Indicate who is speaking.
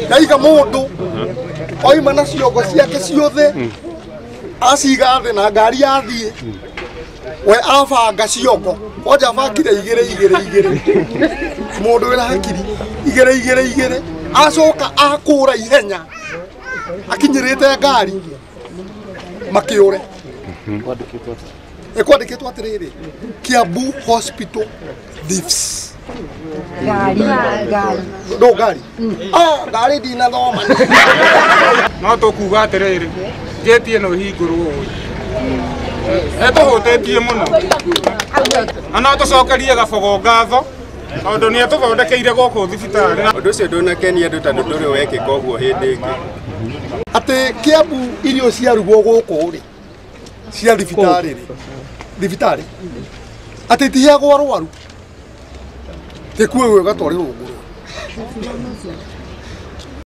Speaker 1: Ndaiga mundu oima na ciongo ciake ciothe aciga thĩ na ngari yathiĩ we abanga ciongo kwanja abangire igĩrĩ igĩrĩ igĩrĩ mũndũ wĩna hakiri igĩrĩ igĩrĩ igĩrĩ acoka akũra ihenya akinyĩrĩte ngari makĩũre. Kwandĩkĩtwo atĩrĩrĩ, Kiambu Hospital Thieves.
Speaker 2: Ngari, ngari.
Speaker 1: No ngari. Ah, ngari ndinathoma.
Speaker 3: No tũkuga atĩrĩrĩ, ngĩti ĩno ĩhingũrwo ũũ. Ĩtũhũtĩtie mũno. Na no tũcokerie Gabogo ngatho tondũ nĩ atũthondekeire gũkũ thibitarĩ.
Speaker 4: Ũndũ ũcio ndũnakenia andũ tondũ ndũrĩ wekĩka ũguo hĩndĩ ĩngĩ.
Speaker 1: Atĩ Kiambu irio ciarugwo gũkũ rĩ, cia thibitarĩ rĩ, thibitarĩ atĩ itiheagwo arwaru tikuwe gatwarĩrwo ngũrwe.